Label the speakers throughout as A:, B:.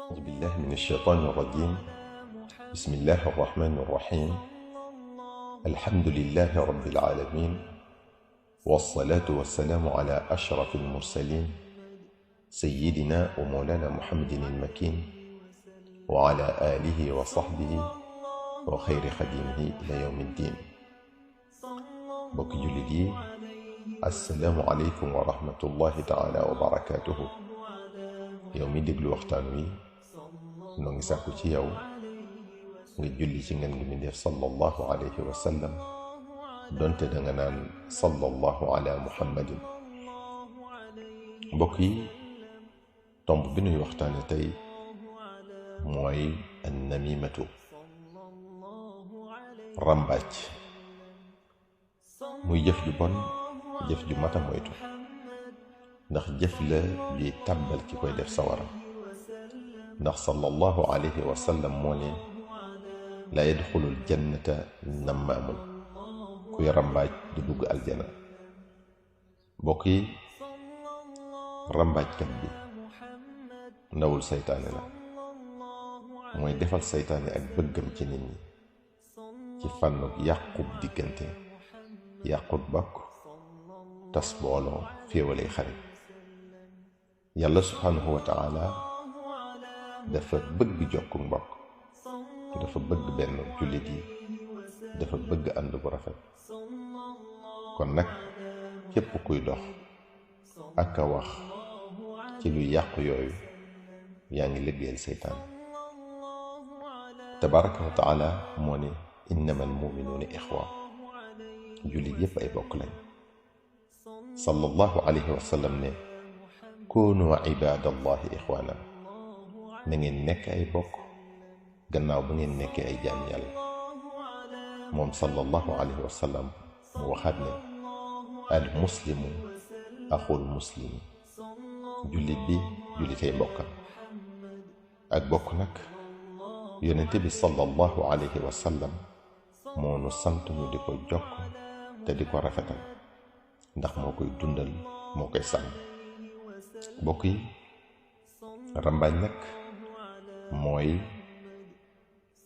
A: أعوذ بالله من الشيطان الرجيم. بسم الله الرحمن الرحيم. الحمد لله رب العالمين، والصلاة والسلام على أشرف المرسلين سيدنا ومولانا محمد المكين وعلى آله وصحبه وخير خديمه إلى يوم الدين. بوك جلدي، السلام عليكم ورحمة الله تعالى وبركاته. يومي دقل وقتانوي نونغي ساكو تي يو nga julli ci ngeen gi mi def sallallahu alayhi wa sallam, donte da nga naan sallallahu ala muhammadin. mbokk yi, tomb bi nuy waxtaane tey mooy an namimatu, ràmbaaj. muy jëf ju bon, jëf ju mata moytu, ndax jëf la bi tàbbal ki koy def sawara. ndax sallallahu alayhi wa sallam moo ne la yadxulul jannata nammaamun, kuy ràmbaaj du dugg aljana. mbokk yi, ràmbaajkat bi ndawul saytaane la, mooy defal saytaane ak bëggam ci nit ñi ci fànnu yàqub diggante, yàqut bokk, tas booloo, féewalay xarit. yàlla subhanahu wa taala dafa bëgg jokku mbokk, dafa bëgg benn jullit yi, dafa bëgg ànd bu rafet. kon nag képp kuy dox ak a wax ci lu yàqu yooyu yaa ngi liggéeyal seytaan. tabaraka wa taala moo ne innamal muminuuna ixwa, jullit yépp ay bokk lañ. sallallahu alayhi wa sallam ne kunu ibadallahi ixwaana, na ngeen nekk ay bokk gannaaw ba ngeen nekkee ay jaam yàlla. moom sallallahu alayhi wa sallam mu waxaat ne al muslimu axul muslimi, jullit bi jullitay mbokkam. ak bokk nag yonente bi sallallahu alayhi wa sallam moo nu sant ñu di ko jokk te di ko rafetal, ndax moo koy dundal, moo koy sàmm. bokk yi, ràmbaaj nag mooy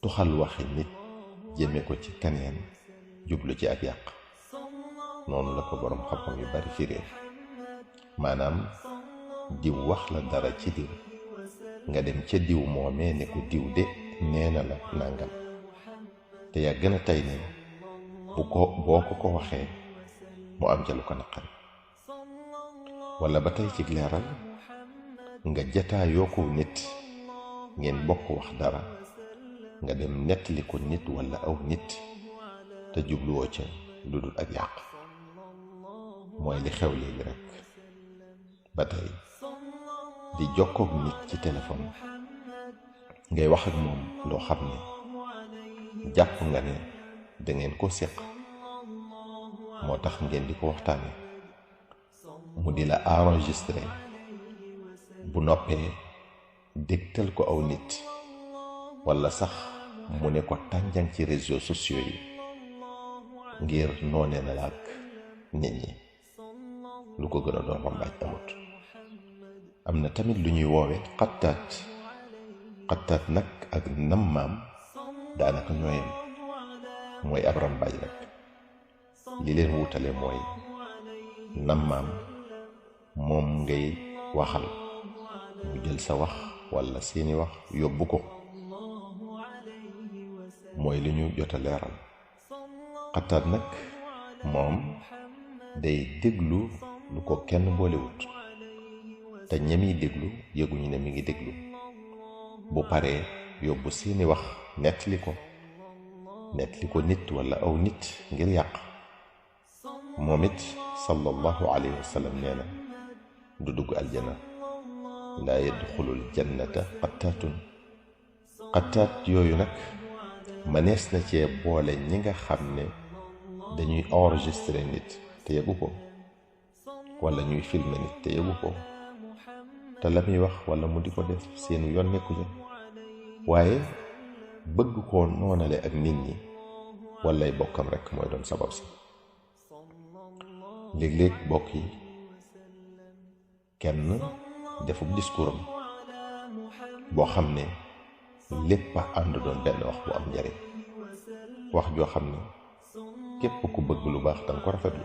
A: tuxal waxi nit jëme ko ci kaneen, jublu ci ak yàq. noonu la ko boroom xam-xam yu bari firee. maanaam diw wax la dara ci diw, nga dem ca diw moomee ne ko diw de nee na la nàngam, te yaa gën a tey ne boo ko waxee mu am ca lu ko naqari. walla ba tey ci leeral, nga jataayoo ko nit, ngeen bokk wax dara, nga dem nettali ko nit walla aw nit te jubluwoo ca lu dul ak yàq. mooy li xew léegi rek. ba tey di jokkoog nit ci téléphone, ngay wax ak moom loo xam ne jàpp nga ne dangeen ko séq, moo tax ngeen di ko waxtaane, mu di la enregistré. bu noppee dégtal ko aw nit, walla sax mu ne ko tànjang ci réseaux sociaux yi ngir noone na laak nit ñi. lu ko gën a doon ràmbaaj amut. am na tamit lu ñuy woowe xattaat. xattaat nag ak nammaam daanaka ñooyam, mooy ab ràmbaaj nag. li leen wutale mooy nammaam moom ngay waxal, mu jël sa wax walla seeni wax yóbbu ko, mooy li ñu jot a leeral. xattaat nag moom day déglu lu ko kenn boolewut, te ñemi déglu yëguñu ne mi ngi déglu. bu paree yóbbu seeni wax nettali ko nit walla aw nit ngir yàq. moom it sallallahu alayhi wa sallam nee na du dugg aljana. laa yadxulul jannata qattaatun. qattaat yooyu nag mënees na cee boole ñi nga xam ne dañuy enregistrer nit te yëgu ko, walla ñuy filmer nit te yëgu ko, te la muy wax walla mu di ko def seenu yoon nekku ca, waaye bëgg koo noonale ak nit ñi wallay bokkam rekk mooy doon sabab si. léeg-léeg bokk yi, kenn defub discours am boo xam ne lépp a ànd doon benn wax bu am njariñ wax joo xam ne képp ku bëgg lu baax danga ko rafetlu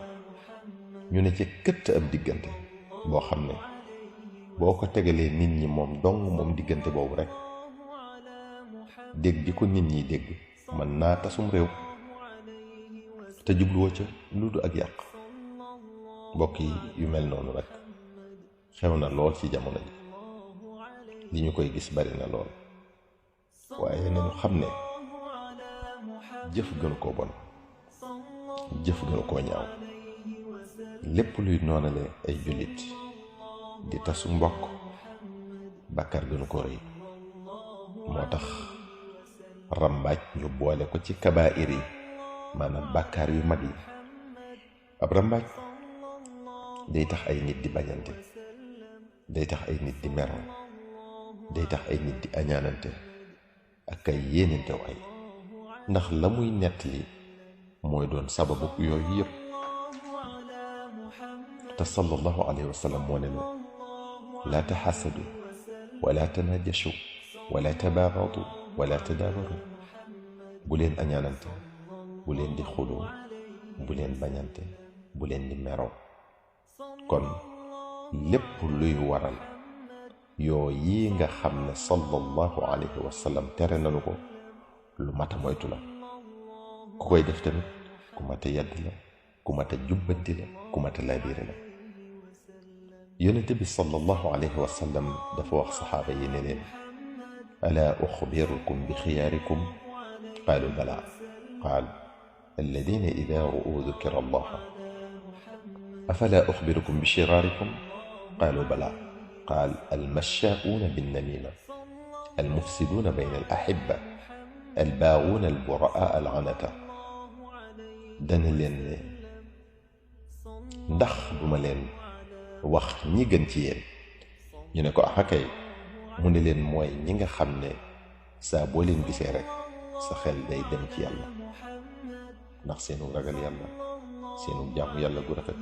A: ñu ne ci këtt ab diggante boo xam ne boo ko tegalee nit ñi moom dong moom diggante boobu rek dégg di ko nit ñi dégg mën naa tasum réew te jubluwoo ca lu du ak yàq mbokk yi yu mel noonu rek xew na lool ci jamono ji li ñu koy gis bari na lool waaye nañu xam ne jëf gënu koo bon jëf gënu koo ñaaw lépp luy noonale ay jullit di tasu mbokk bàkkaar gënu ko rëy moo tax rambaaj ñu boole ko ci kabaa'ir yi maanaam bàkkaar yu mag yi ab rambaaj day tax ay nit di bañante day tax ay nit di meroo day tax ay nit di añaanante ak ay yéenentew ay ndax la muy nettali mooy doon sababu yooyu yëpp te sallallahu alayhi wa sallam moo ne ne laa taxasadu wala tanajashu wala tabaagadu wala tadaabaru bu leen añaanante bu leen di xuloo bu leen bañante bu leen di meroo kon lépp luy waral yoo yi nga xam ne sallallahu alayhi wa sallam tere nanu ko lu mata moytu la ku koy def tamit ku mata yedd la ku mata jubbanti la ku mata laabiire la yonent bi sallallahu alayhi wa sallam dafa wax saxaaba yi ne leen alaa uxbirukum bi xiyaarikum qaalu balaa qaal alladina ida ru'uu dukira allah afalaa uxbirukum bi shiraarikum qaalu balaa qaal almashaa'uuna binnamiima almufsiduuna bayna alaxibba albaaguuna alburaa alanata dana leen ne ndax duma leen wax ñi gën ci yéen ñu ne ko axakay mu ne leen mooy ñi nga xam ne saa boo leen gisee rek sa xel day dem ci yàlla ndax seenu ragal yàlla seenu jaamu yàlla gu rafet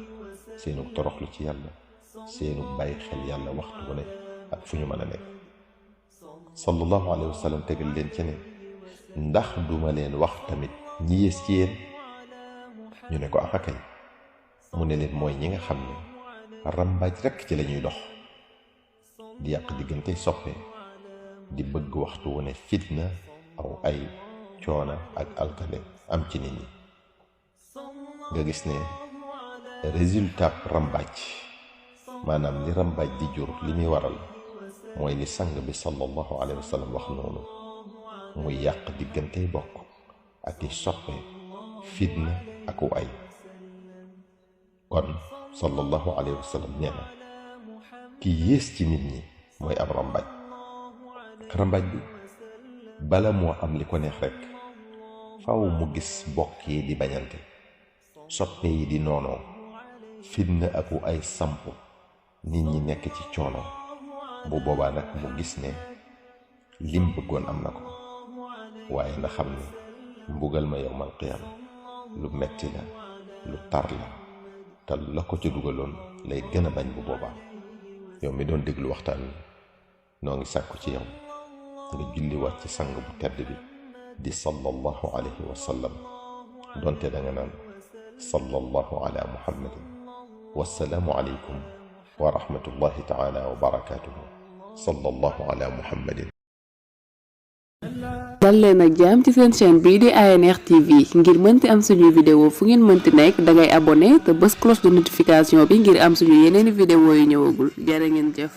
A: seenu toroxlu ci yàlla seenu bàyyi xel yàlla waxtu wu ne ak fu ñu mën a nekk sallallahu alayhi wa sallam tegal leen ci ne ndax duma leen wax tamit ñi yées ci yéen ñu ne ko axakay mu ne leen mooy ñi nga xam ne rambaaj rekk ci lañuy dox di yàq diggante soppe di bëgg waxtu wu ne fitna aw ay coona ak alkale am ci nit ñi nga gis ne résultat rambaaj maanaam li rambaaj di jur li muy waral mooy li sang bi sallallahu alayhi wa sallam wax noonu muy yàq diggante bokk ak i soppe fitna aku ay kon sallallahu alayhi wa sallam nee na ki yées ci nit ñi mooy ab rambaaj rambaaj bi bala moo am li ko neex rekk faw mu gis bokk yi di bañante soppe yi di noonoo fitna aku ay samp nit ñi nekk ci coono bu boobaa nag mu gis ne lim bëggoon am na ko waaye na xam ne mbugal ma yawmal qiyaama lu metti la lu tar la te la ko ca dugaloon lay gën a bañ bu boobaa yow mi doon déglu waxtaan wi noo ngi sàkku ci yow nga julli waat ci sang bu tedd bi di sallallahu alayhi wa sallam donte da nga naan sallallahu ala muhammadin wassalaamu alaykum wa rahmatullahi taala wa barakatuhu sallallahu ala muhammadin.
B: dal leen ak jàmm ci seen chaîne bii di ANR TV ngir mënti am suñuy vidéo fu ngeen mënti nekk dangay abonné te bës cloche de notification bi ngir am suñu yeneeni vidéo yu ñëwagul jërë ngeen jëf.